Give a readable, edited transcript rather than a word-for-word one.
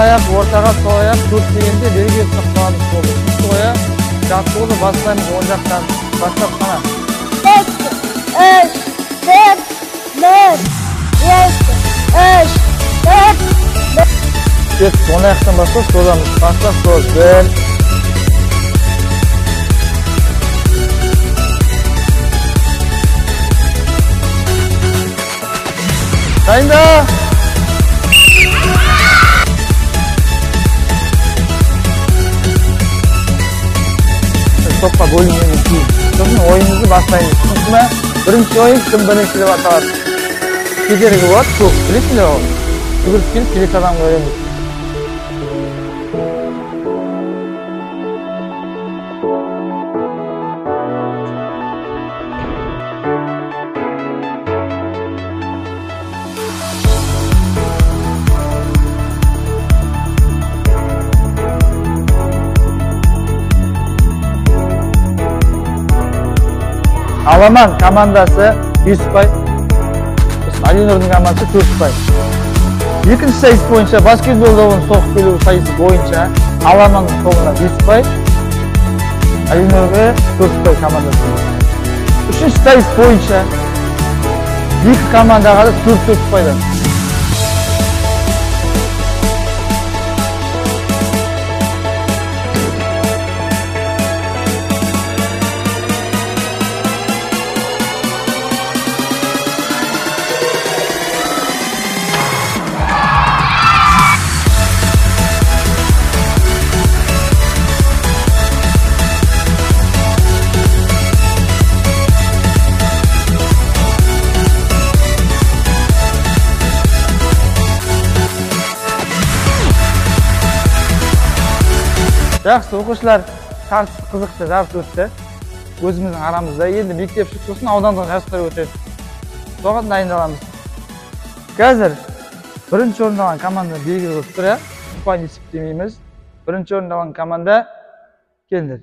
аяқ ортаға, сол аяқ 4 дегенде белгі ұстап қаламыз болды. Түсінікті ғой, иә? Жаттығуды бастаймыз оң жақтан. Бастап қана. 2, 3, 4, 1, 2, 3, 4, 1. Кеттік, оң аяқтан бастап созамыз. Бастап соз. 1. Дайында! Топқа бөлінгеннен кейін сосын ойынымызды бастаймыз. Түсінікті ме? Бірінші ойын кім бірінші деп аталады. Кедергі болады көп, білесіңдер ғой. Жүгіріп келіп келесі адамға береміз. Аламан командасы 5 ұпай, Алинұрдың командасы 4 ұпай. Екінші сайыс бойынша баскетбол добын соғып келу сайысы бойынша Аламан тобына 5 ұпай, Алинұрға 4 ұпай командасы. Үшінші сайыс бойынша екі командаға да 4-4 ұпайдан. Жақсы, оқушылар, тартысты қызықты жарыс өтті. Өзіміздің арамызда. Енді мектеп шықты, сосын аудандық жарыстар өтеді. Соған дайындаламыз. Қазір бірінші орын алған команда белгілі болып тұр, иә? Ұпай есептемейміз. Бірінші орын алған команда келіңдер.